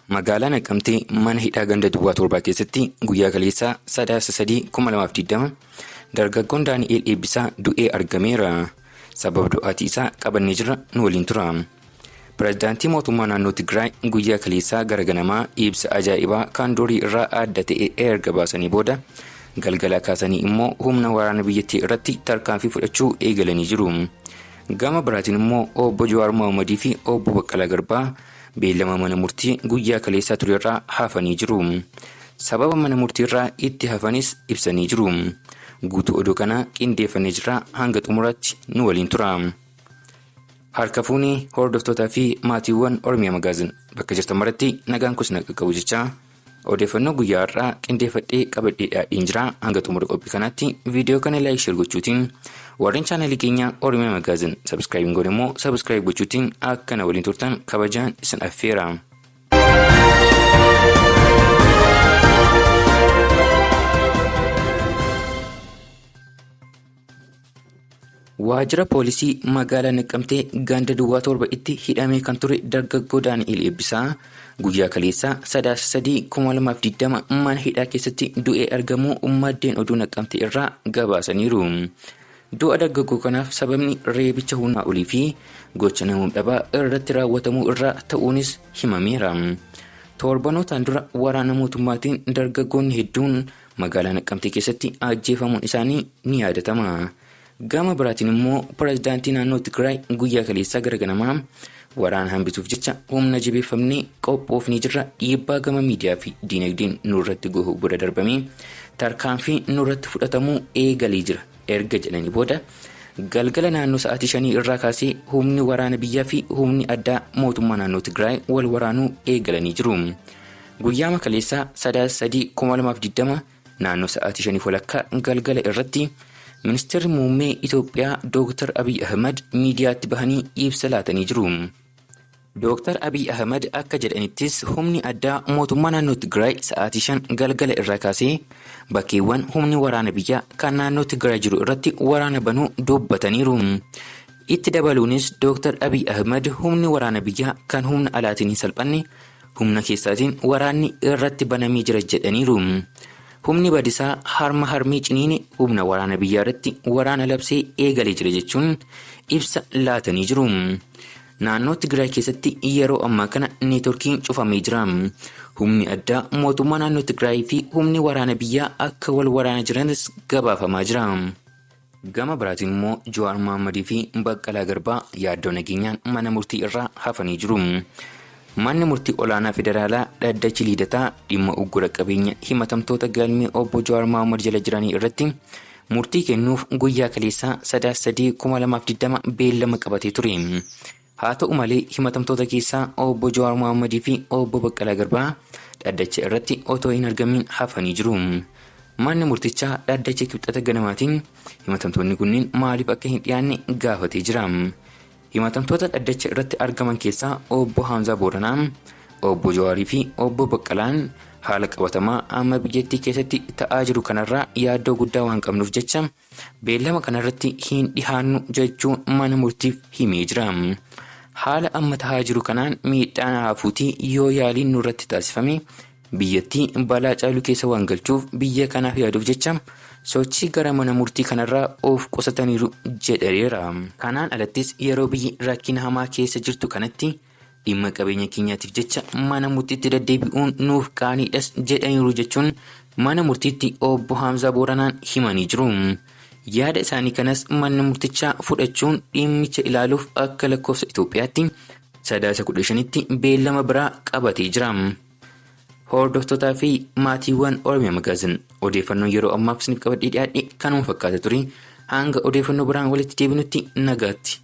Magaalaa Naqamtee mana hidhaa ganda Duwwaa 7 keessatti guyyaa kaleessaa Sadaasa 3, 2020 dargaggoon Daani'eel Eebbisaa du'ee argameera. Sababa du'aatii isaa qabannee jirra nu waliin tura. Pirezidaantii mootummaa naannoo Tigraay guyyaa kaleessaa gara ganamaa ibsa ajaa'ibaa kan durii irraa adda ta'e erga baasanii booda galgala kaasanii immoo humna waraana biyyattii irratti tarkaanfii fudhachuu eegalanii jiru. Gama biraatiin immoo obbo Jawaar Mohammadii fi obbo Baqqalaa Garbaa beellama mana murtii guyyaa kaleessaa ture irraa hafanii jiru. Sababa mana murtii irraa itti hafanis ibsanii jiru. Guutuu oduu kanaa qindeeffannee jirra hanga xumuraatti nu waliin tura. Harka fuunee hordoftootaa fi maatiiwwan Oromiyaa Magaazin bakka jirtan maratti nagaan koo isin qaqqabu jechaa odeeffannoo guyyaa har'aa qindeeffadhee qabadhee dhiyaadheen jira hanga xumura qophii kanaatti viidiyoo kana laayik sheer gochuutiin warreen chaanalii keenya Oromiyaa Magaazin sabiskiraayib hin goone immoo sabiskiraayib gochuutiin akka na waliin turtan kabajaan isin affeera. Waajjira Poolisii Magaalaa Naqqamtee ganda Duwwaa 7 itti hidhamee kan ture dargaggoo Daani'eel Eebbisaa guyyaa kaleessaa Sadaasa 3, 2020 mana hidhaa keessatti du'ee argamuu maddeen oduu Naqqamtee irraa gabaasaniiru. Du'a dargaggoo kanaaf sababni reebicha humnaa olii fi gocha namoom dhabaa irratti raawwatamuu irraa ta'uunis himameera. Torbanootaan dura waraana mootummaatiin dargaggoonni hedduun Magaalaa Naqqamtee keessatti ajjeefamuun isaanii ni yaadatama. Gama biraatiin immoo pirezidaantii naannoo Tigraay guyyaa kaleessaa gara ganamaa waraana hambisuuf jecha humna jabeeffamnee qophoofnee jirra dhiibbaa gama miidiyaa fi diinagdeen nurratti gahu bira darbamee tarkaanfii nurratti fudhatamuu eegalee jira erga jedhanii booda galgala naannoo sa'aatii shanii irraa kaasee humni waraana biyyaa fi humni addaa mootummaa naannoo Tigraay wal waraanuu eegalanii jiru. Guyyaama kaleessaa Sadaasa 3, 2020 naannoo sa'aatii shanii walakkaa galgala irratti Ministeerri Muummee Itoophiyaa Dooktar Abiy Ahimad miidiyaatti bahanii ibsa laatanii jiru. Dooktar Abiy Ahimad akka jedhanittis humni addaa mootummaa naannoo Tigraay sa'aatii 5 galgala irraa kaasee bakkeewwan humni waraana biyyaa kan naannoo Tigraay jiru irratti waraana banuu dubbataniiru. Itti dabaluunis Dooktar Abiy Ahimad humni waraana biyyaa kan humna alaatiin hin salphanne Humna keessaatiin waraanni irratti banamee jira jedhaniiru. Humni badisaa harma harmee ciniine humna waraana biyyaa irratti waraana labsee eegalee jira jechuun ibsa laatanii jiru. Naannoo Tigraay keessatti yeroo ammaa kana neetworkiin cufamee jira. Humni addaa mootummaa naannoo Tigraay fi humni waraana biyyaa akka wal waraana jiranis gabaafamaa jira. Gama biraatiin immoo Jawaar Mohaammadii fi Baqqalaa Garbaa yaaddoo nageenyaan mana murtii irraa hafanii jiru. Manni murtii olaanaa federaalaa dhaddachi Liidataa dhimma uggura qabeenya himatamtoota galmee obbo Jawaar Mohammad jala jiranii irratti murtii kennuuf guyyaa kaleessaa Sadaasa 3, 2020 beellama qabatee ture. Haa ta'u malee himatamtoota keessaa obbo Jawaar Mohaammadii fi obbo Baqqalaa Garbaa dhaddacha irratti otoo hin argamiin hafanii jiru. Manni murtichaa dhaddacha Kibxata ganamaatiin himatamtoonni kunneen maaliif akka hin dhiyaanne gaafatee jira. Himatamtoota dhaddacha irratti argaman keessaa obbo Haamzaa Booranaa, obbo Jawaarii fi obbo Baqqalaan haala qabatamaa amma biyyattii keessatti ta'aa jiru kanarraa yaaddoo guddaa waan qabnuuf jecha Beellama kanarratti hin dhihaannu jechuun mana murtiif himee jira. Haala amma tahaa jiru kanaan miidhaan hafuutii yoo yaaliin nurratti taasifame biyyattii balaa caalu keessa waan galchuuf biyya kanaaf yaaduuf jecha sochii gara mana murtii kanarraa of qusataniiru jedheera. Kanaan alattis yeroo biyyi rakkina hamaa keessa jirtu kanatti Dhimma qabeenya keenyaatiif jecha mana murtiitti deddeebi'uun nuuf qaaniidhas jedhaniiru jechuun mana murtiitti obbo Haamzaa Booranaan himanii jiru. Yaada isaanii kanas manni murtichaa fudhachuun dhimmicha ilaaluuf akka lakkoofsa Itoophiyaatti Sadaasa 15tti beellama biraa qabatee jira. Hordoftootaa fi maatiiwwan Oromiyaa Magaazin odeeffannoon yeroo ammaaf isiniif qabadhee dhiyaadhe kanuma fakkaata ture. Hanga odeeffannoo biraan walitti deebinutti nagaatti.